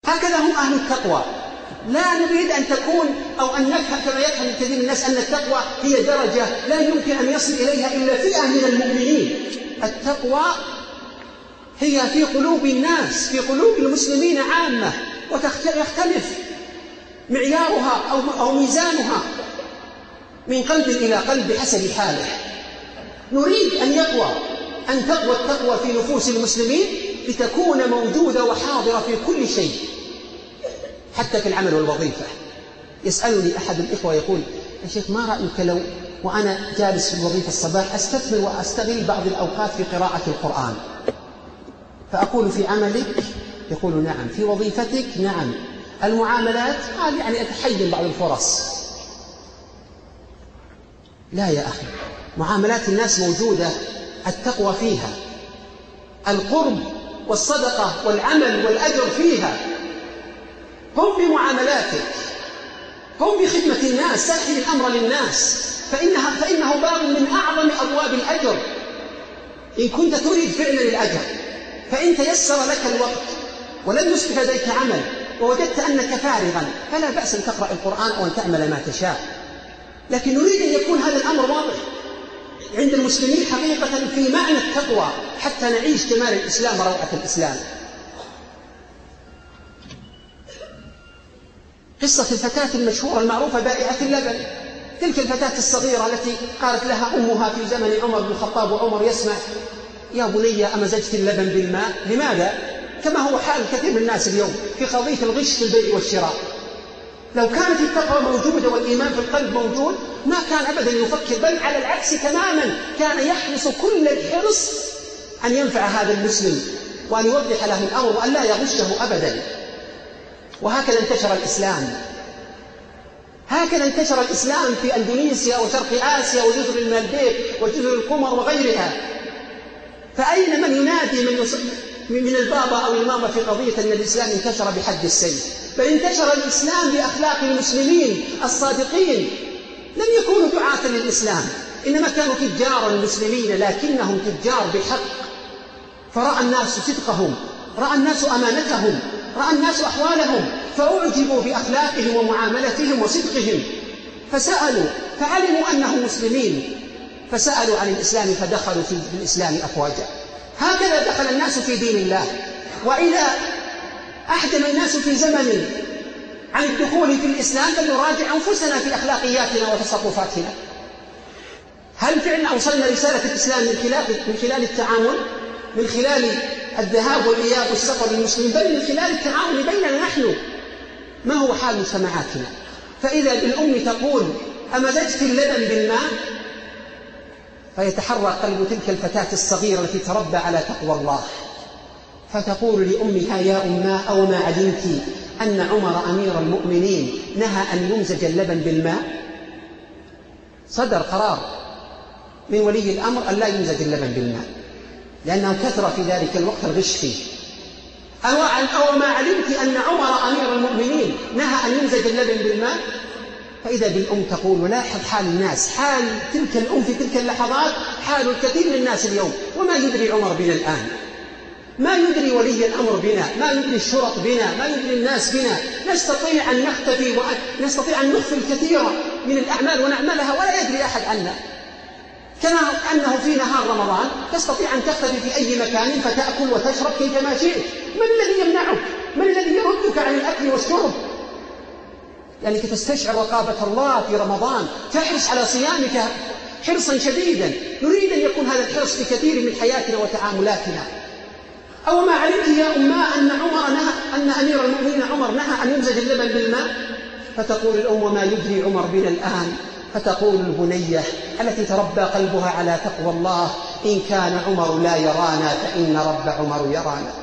هكذا هم أهل التقوى. لا نريد أن تكون أو أن نفهم كما يفهم كثير من الناس أن التقوى هي درجة لا يمكن أن يصل إليها إلا فئة من المؤمنين. التقوى هي في قلوب الناس، في قلوب المسلمين عامة، ويختلف معيارها أو ميزانها من قلب إلى قلب بحسب حاله. نريد أن تقوى التقوى في نفوس المسلمين لتكون موجودة وحاضرة في كل شيء، حتى في العمل والوظيفة. يسألني أحد الإخوة يقول: يا شيخ، ما رأيك لو وأنا جالس في الوظيفة الصباح أستثمر وأستغل بعض الأوقات في قراءة القرآن؟ فأقول: في عملك؟ يقول: نعم. في وظيفتك؟ نعم. المعاملات؟ قال: يعني أتحين بعض الفرص. لا يا أخي، معاملات الناس موجودة، التقوى فيها، القرب والصدقة والعمل والأجر فيها. هم بمعاملاتك، هم بخدمة الناس، سهل الأمر للناس، فإنه باب من أعظم أبواب الأجر. إن كنت تريد فعلا الأجر، فإن تيسر لك الوقت ولم يصبح لديك عمل ووجدت أنك فارغا، فلا بأس أن تقرأ القرآن أو أن تعمل ما تشاء. لكن نريد أن يكون هذا الأمر واضح عند المسلمين حقيقة في معنى التقوى، حتى نعيش جمال الإسلام وروعة الإسلام. قصة الفتاة المشهورة المعروفة بائعة اللبن، تلك الفتاة الصغيرة التي قالت لها أمها في زمن عمر بن الخطاب وعمر يسمع: يا بني، أمزجت اللبن بالماء؟ لماذا؟ كما هو حال كثير من الناس اليوم في قضية الغش في البيع والشراء. لو كانت التقوى موجودة والإيمان في القلب موجود ما كان أبدا يفكر، بل على العكس تماما، كان يحرص كل الحرص أن ينفع هذا المسلم وأن يوضح له الأمر وأن لا يغشه أبدا. وهكذا انتشر الإسلام، هكذا انتشر الإسلام في أندونيسيا وشرق آسيا وجزر المالديف وجزر القمر وغيرها. فأين من ينادي من البابا أو الماما في قضية أن الإسلام انتشر بحد السيف؟ بل انتشر الإسلام بأخلاق المسلمين الصادقين. لم يكونوا دعاة للإسلام، إنما كانوا تجار المسلمين، لكنهم تجار بحق. فرأى الناس صدقهم، رأى الناس أمانتهم، رأى الناس أحوالهم، فأعجبوا بأخلاقهم ومعاملتهم وصدقهم، فسألوا، فعلموا أنهم مسلمين، فسألوا عن الإسلام، فدخلوا في الإسلام أفواجا. هكذا دخل الناس في دين الله. وإذا أحجم الناس في زمن عن الدخول في الإسلام فلنراجع أنفسنا في أخلاقياتنا وتصرفاتنا. هل فعلا أوصلنا رسالة الإسلام من خلال التعامل، من خلال الذهاب والإياب والسفر للمسلمين، بل من خلال التعامل بيننا نحن؟ ما هو حال مجتمعاتنا؟ فإذا بالأم تقول: أمزجت اللبن بالماء؟ فيتحرك قلب تلك الفتاة الصغيرة التي تربى على تقوى الله، فتقول لأمها: يا أماه، أو ما علمت أن عمر أمير المؤمنين نهى أن يمزج اللبن بالماء؟ صدر قرار من ولي الأمر أن لا يمزج اللبن بالماء، لأنه كثر في ذلك الوقت الغش فيه. أو ما علمت أن عمر أمير المؤمنين نهى أن يمزج اللبن بالماء؟ فإذا بالأم تقول. ولاحظ حال الناس، حال تلك الأم في تلك اللحظات، حال الكثير من الناس اليوم. وما يدري عمر بنا الآن، ما يدري ولي الأمر بنا، ما يدري الشرط بنا، ما يدري الناس بنا. نستطيع أن نختفي ونستطيع أن نخفي الكثير من الأعمال ونعملها ولا يدري أحد عنا. كما أنه في نهار رمضان تستطيع أن تختفي في أي مكان فتأكل وتشرب كيفما شئت. من الذي يمنعك؟ من الذي يردك عن الأكل والشرب؟ لأنك تستشعر رقابة الله في رمضان، تحرص على صيامك حرصا شديدا. نريد أن يكون هذا الحرص في كثير من حياتنا وتعاملاتنا. أو ما علمت يا أماه أن أمير المؤمنين عمر نهى أن يمزج اللبن بالماء؟ فتقول الأم: وما يدري عمر بنا الآن. فتقول البنية التي تربى قلبها على تقوى الله: إن كان عمر لا يرانا فإن رب عمر يرانا.